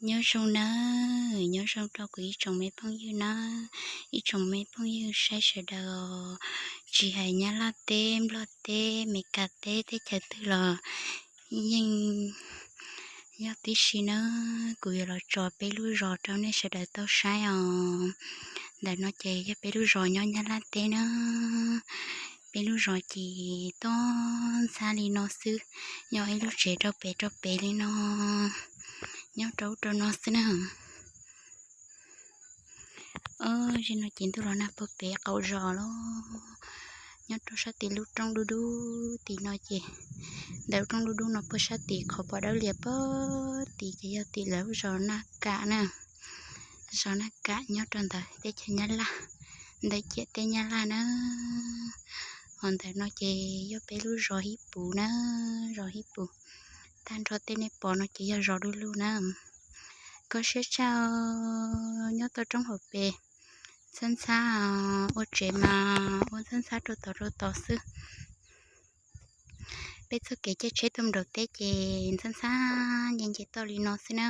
Nyob zoo nawb, nyob zoo rau kuv ib tsoom me phooj ywg na, ib tsoom me phooj ywg saib sawv daws, tsis hais Nyab Laj teb, Nplog teb, Mes Kas teb, teb chaws twg los yeej yog tib si na. Kuv yuav los tso peb lub zos rau nej sawv daws tau saib os. Ntawm no ces yog peb lub zos nyob Nyab Laj teb na. Peb lub zos ces toj ntxhab li no xwb, nyob ib lub tsev rau pem rau pem li no, nyob rau ub rau no xwb na. Zim no ces ntuj los nag puag pem qaum zos los, nyob rau sab tim lub roob dub dub tim no ces, ntawm lub roob dub dub no puag sab tim qhov pom dawb lias puag tim ces yog tim lawv lub zos Naj Kam na. Zos Naj Kam nyob rau ntawm teb chaws Nyab Laj, ntawm ciam teb Nyab Laj na. Ho ntawm no ces yog peb lub zos Hib Pus na, zos Hib Pus. Tag nrho tej nej pom no ces yog zos du lug na. Kho siab tshaj, nyob toj roob hauv pes, ntxhab ntxhab, ua tsev mas ua ntxhab ntxhab rau tod rau tod xwb. Peb txoj kev caij tsheb tuaj nraum teb ces ntxhab ntxhab nce nce toj li no xwb na.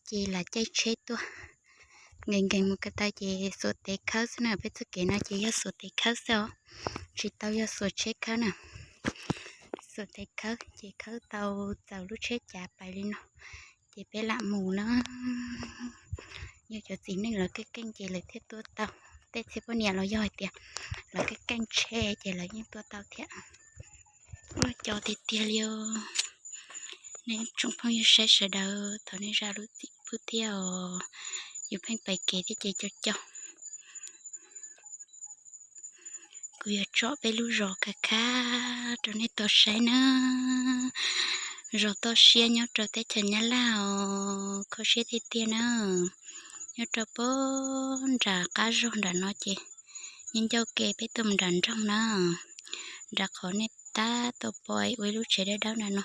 Ces lam caij tsheb tuaj nkees nkees mus ko taw ces xuas tes khawb xwb na. Peb txoj kev no ces yog xuas tes khawb xwb os, tsis tau yog xuas tsheb khawb na. Xuas tes khawb ces khawb tau txaus lub tsheb cav pais li no. Ces peb lam mus na. Yog cov txiv neej lawv keej keej ces lawv thiaj tuaj tau. Tej txiv poj niam los yog hais tias lawv keej keej tsheb ces lawv yeej tuaj tau thiab. Loj co tiag tiag li os. Nej tsoom phooj ywg saib sawv daws, thov nej zam lub txim pub thiab os. Yus pheej pais kev thiab ces co co. Kuv yuav tsom peb lub zos khab khab rau nej tau saib na. Zos toj siab nyob rau teb chaws Nyab Laj os, kho siab tiag tiag na. Nyob rau puag nram qab zog nram no ces, nyob ncauj ke peb tuaj mus nram nroog na. Nram qhov nej tab tom pom ua ib lub tsev dawb dawb nram no,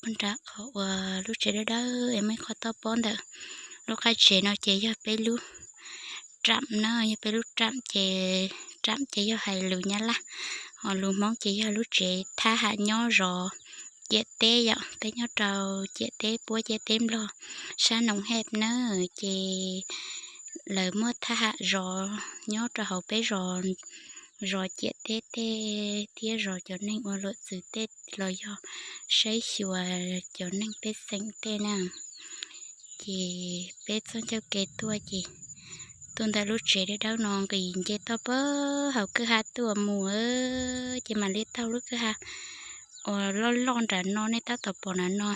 puag nram qhov uas lub tsev dawb dawb es muaj ib qho toj pob ntawm lub qab tsev no ces yog peb lub ram na, yog peb lub ram ces, ram ces yog hais lus Nyab Laj, ho lus Hmoob ces yog lub tsev thab ham nyob zos ciam teb yom. Peb nyob rau ciam teb Puab, ciam teb Nplog, sab Noov Hej na. Ces lawv muaj thab ham zos nyob rau hauv peb zos, zos ciam teb tej thiab zos cov neeg ua luam txwv tej los yog saib xyuas cov neeg pej xeem tej na. Ces peb txoj ncauj ke tuaj ces tuaj ntawm lub tsev dawb dawb no nqis nce toj puag hauv kwj ha tuaj mus, ces mam li taug lub kwj ha uas loj loj nram no nej tab tom pom nram no,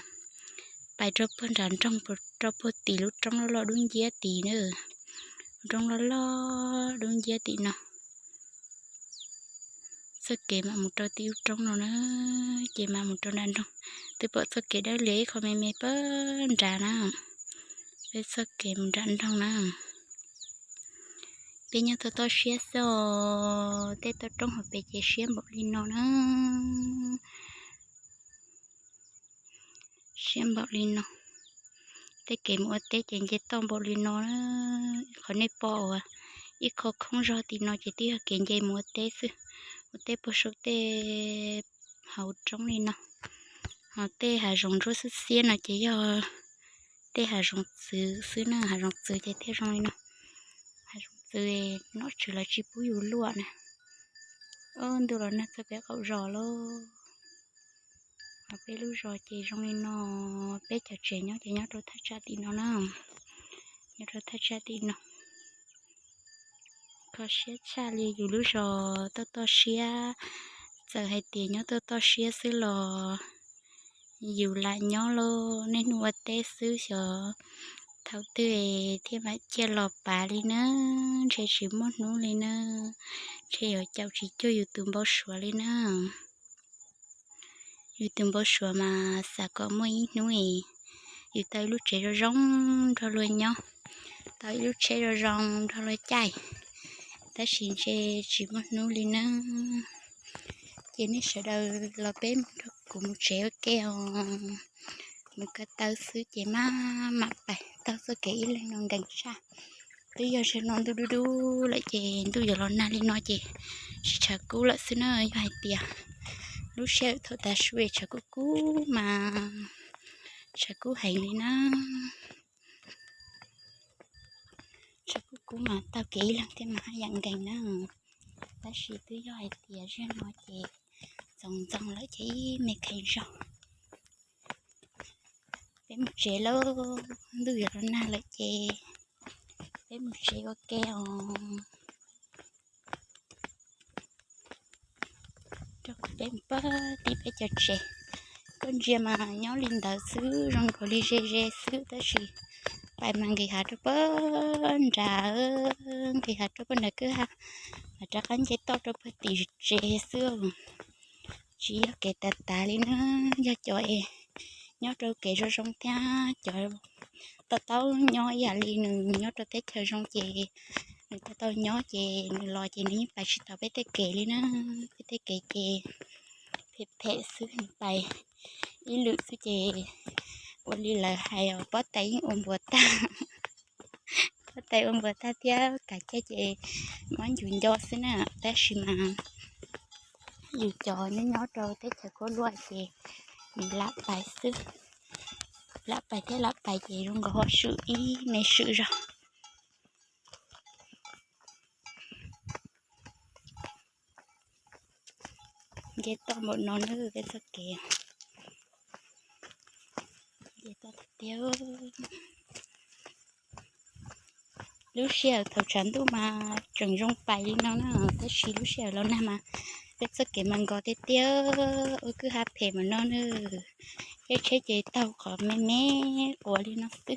pais rau puag nram nroog, rau puag tim lub roob loj loj dub nciab tid na. Roob loj loj dub nciab tim no. Txoj kev mam mus rau tim ub roob no na, ces mam mus rau nram nroog. Twb pom txoj kev dawb lias ib qho me me puag nrad na. Peb txoj kev mus nram nroog na. Peb nyob toj toj siab xwb os, tej toj roob hauv pes ces siab npaum li no na. Siab npaum li no. Tej kev mus ua teb ces nce toj npaum li no. Qhov nej pom uas ib qho khoob zog tim no ces twb yog kev nce mus ua teb xwb, ua teb puag saum tej hauv roob li no. Ho tej hav zoov ntsuab xiab xiab no ces yog tej hav zoov txwv xwb na, hav zoov txwv ces thiaj zoo li no. Hav zoov txwv nom tswv lawv tsis pub yus luaj na. Ob ntu los nag txog peb qaum zos lauj. Ho peb lub zos ces zoo li no, peb cov tsev nyob ces nyob rau thaj tsam tim no na, nyob rau thaj tsam tim no. Kho siab tshaj li yus lub zos toj toj siab, txawm hais tias nyob toj toj siab xwb los yus lam nyob lauj, niaj hnub ua teb xwb xyov thaum twg thiaj mam ciaj los pav li na, ntshe tsis muaj hnub li na, ntshe yuav caum tsis cuag yus tus npau suav li na. Yus tus npau suav mas xav kom muaj ib hnub es yus tau ib lub tsev zoo zoo nrog luag nyob, tau ib lub tsheb zoo zoo nrog luag caij, tab sis ntshe tsis muaj hnub li na. Ces nej sawv daws los peb mus nrog kuv mus tsev ua ke os. Mus ko taw xwb ces maj mam pais taug txoj kev ib leeg no nkees tshaj. Twb yog zaum no ntuj dub dub lawm ces ntuj yuav los nag li no ces tsis tshav kub lawm xwb na. Yog hais tias lub sij hawm thaum tav su es tshav kub kub mas Tshav kub heev li na. Tshav kub kub mas taug kev ib leeg thiab mas haj yam nkees na. Tab sis twb yog hais tias zaum no ces txoos ntxoo lawm ces ib me kheev zog. Peb mus tsev lauj, ntuj yuav los nag lawm ces peb mus tsev ua ke os. Rau peb mus pag tim peb cov tsev. Koj ntsia mas nyob li ntawd xwb zoo nkaus li ze ze xwb tab sis pais mas nqis hav rau pag nrad, nqis hav rau pag nrad kwj ha, mas rov qab nce toj rau pag tim tsev xwb. Tsis yog kev tav tav li na, yog cov es nyob rau kev zoo zoo thiab cov to taub nyob ib yam li nws nyob rau teb chaws zoo ces nws to tau nyob ces nws los ces nws yeej pais tsis tau peb tej kev li na. Peb tej kev ces phem phem xwb, nws pais ib lwm xwb ces ua li lawv hais os, pob tais yeej ua npuas tag. Pob tais ua npuas tag thiab kav caj ces muab ncuv nco xwb na. Tab sis mas yus cov nyob nyob rau teb chaws khaub luaj ces nws lam pais xwb. Lam pais thiab lam pais ces zoo nkaus ho swm ib me swm zog. Nce toj npaum no na peb txoj kev. Nce toj tiag tiag. Lub sij hawm thaum tshav ntuj mas tseem zoo pais li no na, tab sis lub sij hawm los nag mas peb txoj kev mas nkos tiag tiag, ua kwj ha phem npaum no na. Caij tsheb ces taug qhov me me quav li no xwb,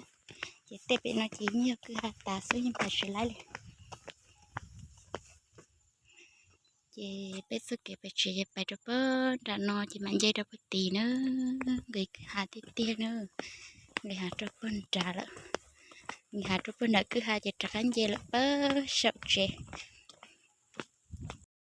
ces tej pem no ces yeej yog kwj ha tas xwb yeej pais tsis laib li. Ces peb txoj kev pais tsev ces pais rau pag nram no ces mam nce rau pag tid na. Nqis kwj ha tiag tiag na, nqis hav rau pag nrad lawm. Nqis hav rau pag nram kwj ha ces rov qab nce lawm pag saum tsev.